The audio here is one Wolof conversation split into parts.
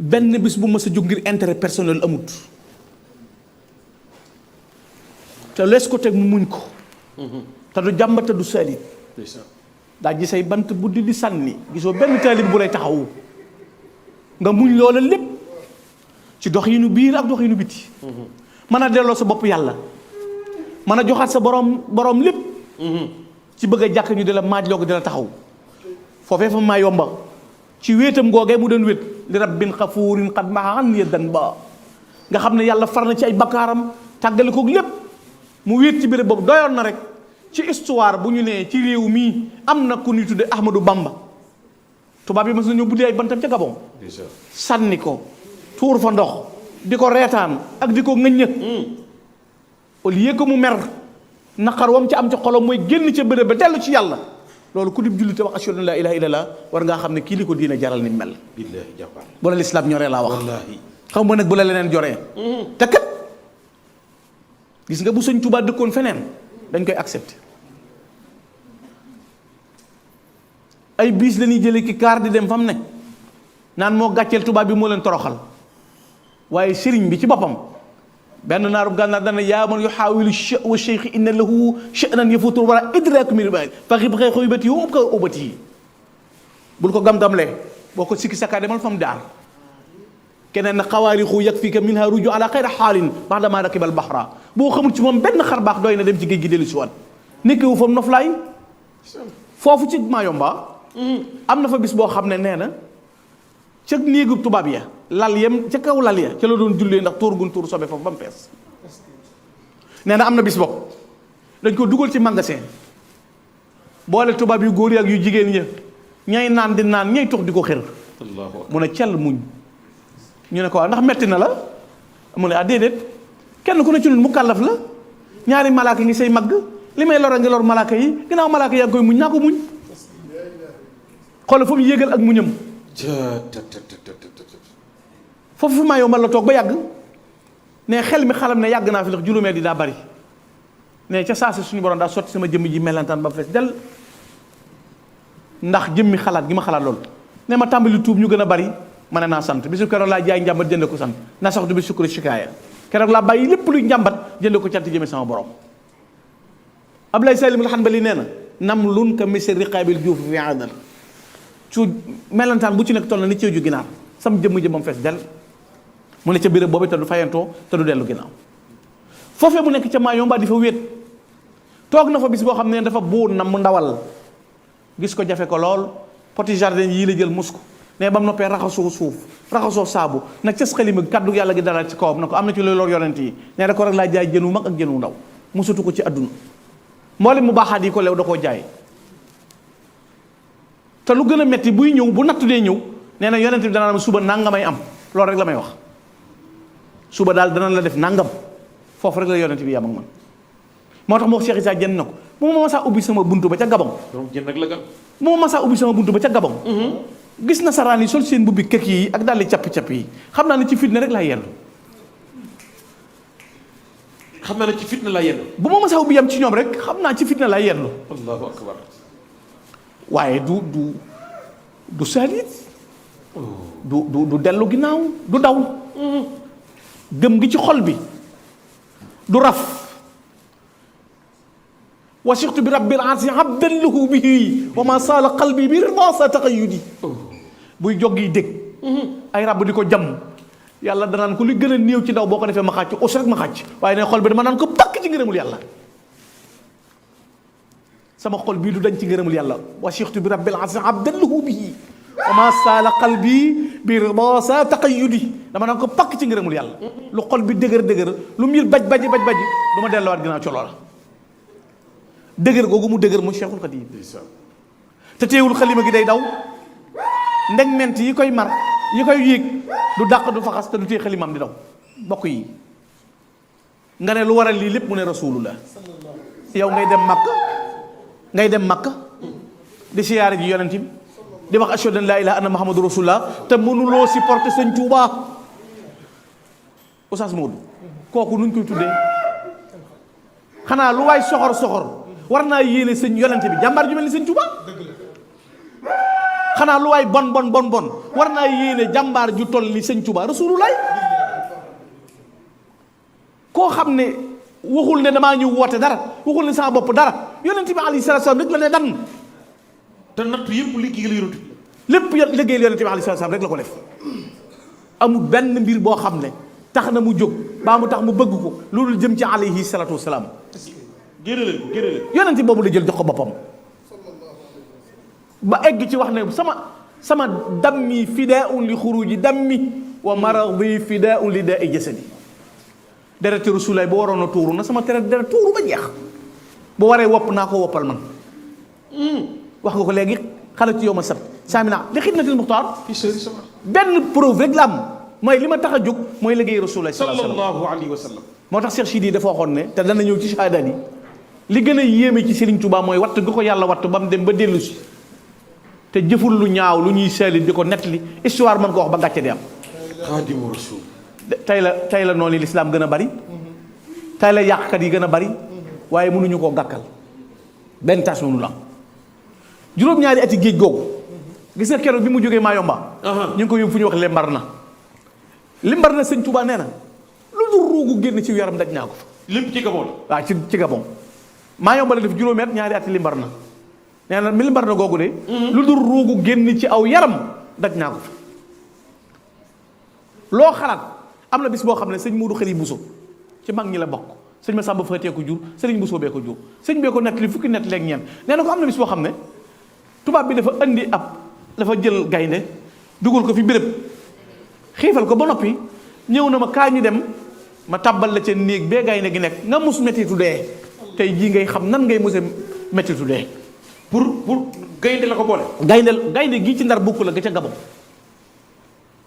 benn bis bu mës a jóg ngir intérêt personnel amut te lees ko teg mu muñ ko te du jàmbata du saalit daa gisay bant buddi di sànni gisoo benn taalib bu lay taxawu nga muñ loola lépp ci doxinu biir ak doxinu biti mën a delloo sa bopp yàlla mën a joxaat sa borom lépp ci bëgg a jàkk ñu di la maaj loo ko di la taxaw foofee fa maa yomba ci wéetam googee mu doon wét li rabbin xafuurin xad maxaan yeddan ba nga xam ne yàlla far na ci ay bakkaaram tàggale koog lépp mu wéet ci béréb boobu doyoon na rek ci histoire bu ñu nee ci réew mii am na ku ñuy tudde Ahmadou Bamba tubaab yi mas nañoo buddi ay bantam ca Gabon sànni ko tuur fa ndox di ko reetaan ak di ko ŋëññë au lieu que mu mer naqar wam ci am ci xolom mooy génn ca béréb ba dellu ci yàlla loolu ku dib julli te wax ashhadu an laa ilaaha illallaah war ngaa xam ne kii li ko diina jaral ni mel billaahi jàmbaar bu la lislaam ñoree laa wax wallaahi xam nga nag bu la leneen joree te kat gis nga bu Sëñ Tuubaa dëkkoon feneen dañ koy accepté ay biis la ñuy jëlee ki kaar di dem fam ne naan moo gàcceel tubaab bi moo leen toroxal waaye sëriñ bi ci boppam benn naaru gànnaar dana yaa man yuxaawilu wa cheikh inna lahu sha'nan yafutul wala idraak mi ribaay fa xib xëy xoybati yu ub ka ubati yi bul ko gam-gamlee boo ko sikki sakkaa demal fam daar keneen na xawaarixu yakfika minha ruju ala xayra xaalin baxdama rakibal baxra boo xamul ci moom benn xar baax doy na dem ci géej gi dellu si waat nekkewu fam noflaay foofu ci Mayomba am na fa bis boo xam ne nee na ca néegu tubaab ya lal yem ca kaw lal ya ca la doon jullee ndax tuur gun tuur sobe foofu ba mu fees nee na am na bis bopp dañ ko dugal ci magasin boole tubaab yu góor yi ak yu jigéen ña ñay naan di naan ñay tux di ko xër mu ne cell muñ ñu ne ko waaw ndax metti na la mu ne ah déedéet kenn ku ne ci ñun mu kàllaf la ñaari malaaka ngi say magg li may lor a ngi lor malaaka yi ginnaaw malaaka yaa ngi koy muñ naa ko muñ xoolal fa mu yéegal ak muñam foofu fi maa yombal la toog ba yàgg ne xel mi xalam ne yàgg naa fi ndax juróomee di daa bari ne ca saa si suñu borom daa sotti sama jëmm ji melantaan ba fees del ndax jëmmi xalaat gi ma xalaat loolu ne ma tàmbali tuub ñu gën a bari ma ne naa sant bisu keroog laa jaay njàmbat jënd ko sant naa saxtu bi sukkuri shikaaya keroog laa bàyyi lépp luy njàmbat jënd ko cant jëme sama borom Ablaye Salim al-Hanbali nee na nam lun ka misir riqaabil juuf fi adal cu melantaan bu ci nekk toll na ni ceeju ginaar sam jëmm jëmmam fees del mu ne ca béréb boobu te du fayantoo te du dellu ginnaaw foofee mu nekk ca Mayomba di fa wéet toog na fa bis boo xam ne dafa buun na mu ndawal gis ko jafe ko lool poti jardin yii la jël mus ko ne ba mu noppee raxasoo suuf raxasoo saabu nag cas xalima kaddu yàlla gi dalaat ci kawam na ko am na ci loolu lor yonent yi nee da ko rek laa jaay jën wu mag ak jën wu ndaw musutu ko ci àdduna mboolem mu baaxaat yi ko leew da koo jaay te lu gën a metti buy ñëw bu nattu dee ñëw nee na yonent bi dana suba nangamay am loolu rek la may wax suba daal dana la def nangam foofu rek la yonent bi yam ak man moo tax moo Cheikh Issa jënd na ko bu ma masaa ubbi sama buntu ba ca Gabon bu ma masaa ubbi sama buntu ba ca Gabon gis na saraan yi sol seen bubbi këkk yi ak daal di capp-capp yi xam naa ne ci fitna rek laa yendu bu ma masaa ubbi yam ci ñoom rek xam naa ci fitna laa yendu allahu akbar waaye du saalit du dellu ginnaaw du daw gëm gi ci xol bi du raf wasiqtu bi rabbil arsi abdan lahu bihi wa ma saala qalbi bi rida sa taqayyudi buy jog yi dégg ay rab di ko jam yàlla danaan ko li gën a néew ci daw boo ko defee ma xàcc us rek ma xàcc waaye ne xol bi dama naan ko bakk ci ngërëmul yàlla sama xol bii du dañ ci ngërëmul yàlla wasiqtu bi rabbil arsi abdan lahu bihi wa ma saala qalbi bi rida sa taqayyudi dama naan ko pakk ci ngërëmul yàlla lu xol bi dëgër lu mbir baj baji du ma delluwaat ginnaaw colo la dëgër googu mu dëgër mu Cheikhul Khadim te teewul xalima gi day daw ndeg ment yi koy mar yi koy yéeg du dàq du faxas te du tee xalimaam di daw bokk yi nga ne lu waral lii lépp mu ne rasulullah yow ngay dem Makka di siyaare ji yonent bi di wax ashhadu an laa ilaaha anna muhammadu rasulullah te mënuloo supporter sëñ Tuubaa Oustaz Modou kooku nuñ koy tuddee xanaa lu waay soxor war naa yéene sëñ yonent bi jàmbaar ju mel ni sëñ Tuubaa xanaa lu waay bon war naa yéene jàmbaar ju toll ni sëñ Tuubaa Rasulullaay koo xam ne waxul ne damaa ñëw woote dara waxul ne sama bopp dara yonent bi alayhi salaatu salaam rek la ne dan te natt yëpp liggéeyal yonent bi lépp liggéeyal yonent bi alayhi salaatu salaam rek la ko def amul benn mbir boo xam ne tax na mu jóg baa mu tax mu bëgg ko loolu jëm ci alayhi salaatu wasalaam génne leen yonent boobu la jël jox ko boppam ba egg ci wax ne sama dammi fidaa'un li xuruji dammi wa maradi fidaa'un li daa'i jasadi dereti Rasulaay bu waroon a tuuru na sama deret tuuru ba jeex bu waree wopp naa ko woppal man wax nga ko léegi xale ci yow ma sab saamina li xidmatil muxtaar benn preuve rek la am mooy li ma tax a jóg mooy liggéey Rasulaay sallallahu alayhi wa sallam moo tax Cheikh Sidi dafa waxoon ne te dana ñëw ci shahadaat yi li gën a yéeme ci Serigne Touba mooy watt gu ko yàlla watt ba mu dem ba dellu si te jëful lu ñaaw lu ñuy seeli di ko nettali histoire mën ko wax ba gàcce di am xaadimu rasul tey la noonu lislaam gën a bari tey la yàqkat yi gën a bari waaye mënuñu koo gàkkal benn tas mënu la am juróom-ñaari ati géej googu gis nga keroog bi mu jógee Mayomba ñu ngi ko yóbbu fu ñuy wax limbar na sëñ Touba nee na lu dul ruugu génn ci yaram daj naa ko fa lépp ci Gabon waaw ci Gabon Mayomba la def juróomi at ñaari ati limbar na nee na mi limbar na googu de lu dul ruugu génn ci aw yaram daj naa ko fa loo xalaat am na bis boo xam ne sëñ Modou Xëri Bousso ci mag ñi la bokk sëñ ma Samba Faatee ko jur sëriñ Bousso bee ko jur sëñ bee ko nettali fukki nett leeg ñeent nee na ko am na bis boo xam ne tubaab bi dafa jël gaynde dugal ko fi béréb xiifal ko ba noppi ñëw na ma kaa ñu dem ma tàbbal la ca néeg bee gaynde gi nekk nga mus mettitu dee tey jii ngay xam nan ngay muse mettitu dee pour gaynde la ko boole gaynde gii ci ndar bukk la ga ca Gabon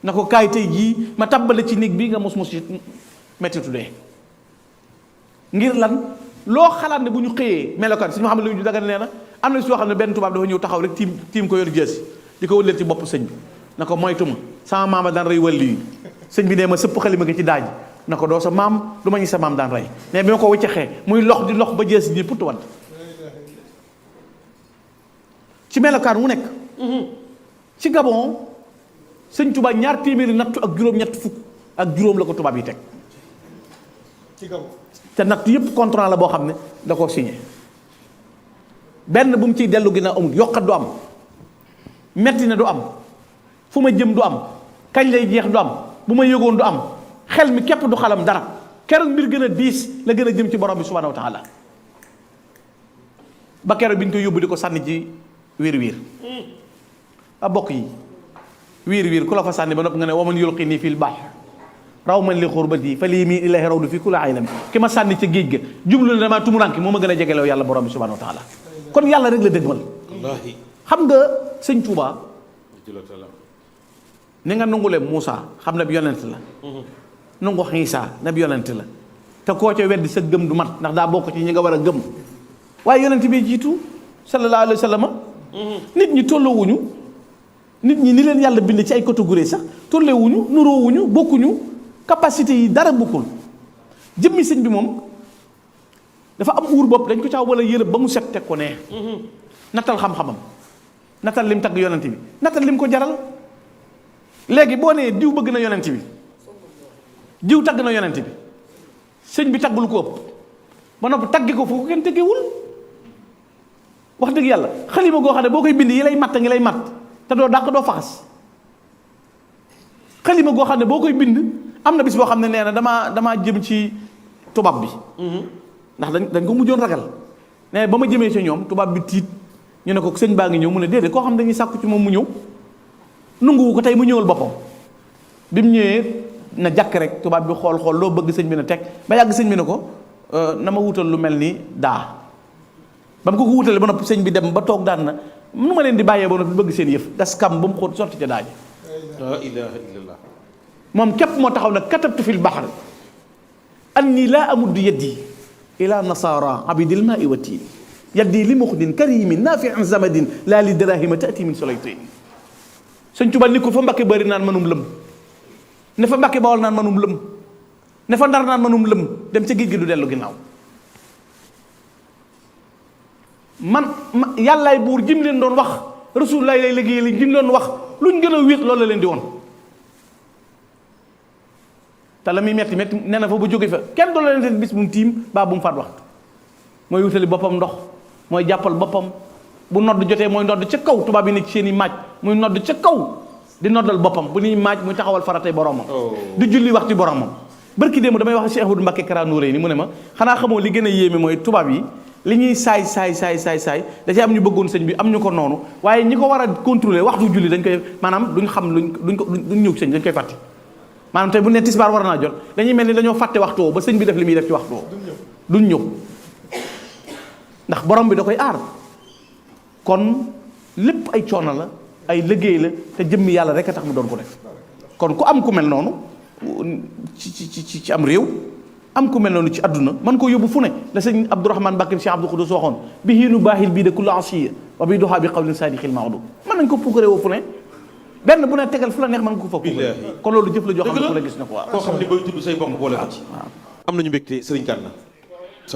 na ko kaay tey jii ma tàbbale ci néeg bii nga mos mettitu dee ngir lan loo xalaat ne bu ñu xëyee melokaan suñu xam ne lu ñu daga nee na am na si yoo xam ne benn tubaab dafa ñëw taxaw rek tiim ko yor jësi di ko wëleel ci bopp sëñ bi na ko moytuma sama maama daan rey wàllu yi sëñ bi nee ma sëpp xalima gi ci daaj na ko doo sa maam du ma ñu sa maam daan rey mais bi ma ko wëccaxee muy lox di lox ba jësi ji puttu wadd ci melokaan wu nekk ci Gabon sëñ Tuubaa 2 téeméeri nattu ak juróom-ñett fukk ak juróom la ko tubaab yi teg ci Gabon te natt yëpp contrat la boo xam ne da koo signé benn bu mu ciy dellu ginnaaw amul yokkat du am metti na du am fu ma jëm du am kañ lay jeex du am bu ma yëgoon du am xel mi képp du xalam dara keroog mbir gën a diis la gën a jëm ci borom bi subhanahu wa taala ba keroog bi ñu koy yóbbu di ko sànni ci wiir a bokk yi wiir ku la fa sànni ba noppi nga ne waman yulqi nii fil bahr raw man li xurbati fa lii mii ilahi rawdu fi kulli aylam ki ma sànni ca géej ga jublu ne damaa tumuranki moo ma gën a jegelew yàlla borom bi subhanahu wa taala kon yàlla rek la dëgmal xam nga sëñ Touba ni nga nungule Moussa xam ne bi yonent la nungu Xiisa ne bi yonent la te koo ca weddi sa gëm du mat ndax daa bokk ci ñi nga war a gëm waaye yonent bi jiitu sallallahu alayhi wa sallam nit ñi tolloowuñu nit ñi ni leen yàlla bind ci ay catégorie sax tolloowuñu nuroowuñu bokkuñu capacité yi dara bokkul jëmmi sëñ bi moom dafa am uur bopp dañ ko caaw wala yërëb ba mu set teg ko nee nattal xam-xamam nattal lim tagg yonent bi nattal lim ko jaral léegi boo nee diw bëgg na yonent bi diw tagg na yonent bi sëñ bi taggul ko ëpp ba noppi taggi ko foofu kenn teggewul wax dëgg yàlla xalima goo xam ne boo koy bind yi lay matt ngi lay matt te doo dàq doo faxas xalima goo xam ne boo koy bind am na bis boo xam ne nee na damaa jëm ci tubaab bi ndax dañ ko mujjoon ragal nee ba ma jëmee ci ñoom tubaab bi tiit ñu ne ko sëñ baa ngi ñëw mu ne déedéet koo xam ne dañuy sàkku ci moom mu ñëw nunguwu ko tey mu ñëwal boppam bi mu ñëwee na jàkk rek tubaab bi xool loo bëgg sëñ bi ne teg ba yàgg sëñ bi ne ko na ma wutal lu mel ni daa ba mu ko wutalee ba noppi sëñ bi dem ba toog daan na nu ma leen di bàyyee ba noppi bëgg seen yëf gas kam ba mu xóot sotti ca daaji la ilaha illallah moom képp moo taxaw nag katabtu fil bahr anni laa amuddu yaddi ila nasara abidil maai wa tiin yaddi li muxdin karimin nafiin zamadin laa li darahima taati min solaytin sëñ Tuubaa ni ko fa Mbakke bëri naan manum lëm ne fa Mbakke Bawol naan manum lëm ne fa Ndar naan manum lëm dem ca géej gi du dellu ginnaaw man yàllaay buur jim leen doon wax rasulullah lay liggéey li ñu doon wax luñ gën a wéet loolu la leen di woon te la muy metti metti nee na fa bu jóge fa kenn doon la leen bis bu mu tiim baa bu mu faat waxtu mooy wutali boppam ndox mooy jàppal boppam bu nodd jotee mooy nodd ca kaw tubaab yi ne ci seen i maaj muy nodd ca kaw di noddal boppam bu ñuy maaj muy taxawal faratay boromam di julli waxtu boromam barki démb damay wax Cheikh Ahmadou Mbacké Kara Nouréyni mu ne ma xanaa xamoo li gën a yéeme mooy tubaab yi li ñuy saay da ci am ñu bëggoon sëñ bi am ñu ko noonu waaye ñi ko war a contrôler waxtu julli dañ koy maanaam duñ xam duñ ñëw sëñ dañ koy fàtte maanaam tey bu ne tisbaar war naa jot dañuy mel ni dañoo fàtte waxtu woo ba sëñ bi def li muy def ci waxtu woo duñ ñëw ndax borom bi da koy aar kon lépp ay coono la ay liggéey la te jëmmi yàlla rek a tax mu doon ko def kon ku am ku mel noonu ci am réew am ku mel noonu ci àdduna man koo yóbbu fu ne la sëñ Abdourahmane Mbacké Cheikh Abdou Khoudous waxoon bi hiinu baaxil bii de kulli asiya wa bi doxaa bi qawlin saadixil mawdu mën nañ ko puukare woo fu ne benn bu ne tegal fu la neex mën nga ko fa puukare kon loolu jëf la joo xam ne ku la gis na ko waaw koo xam ne bay tudd say mbokk boole ko ci am nañu mbégte Sëriñ Gana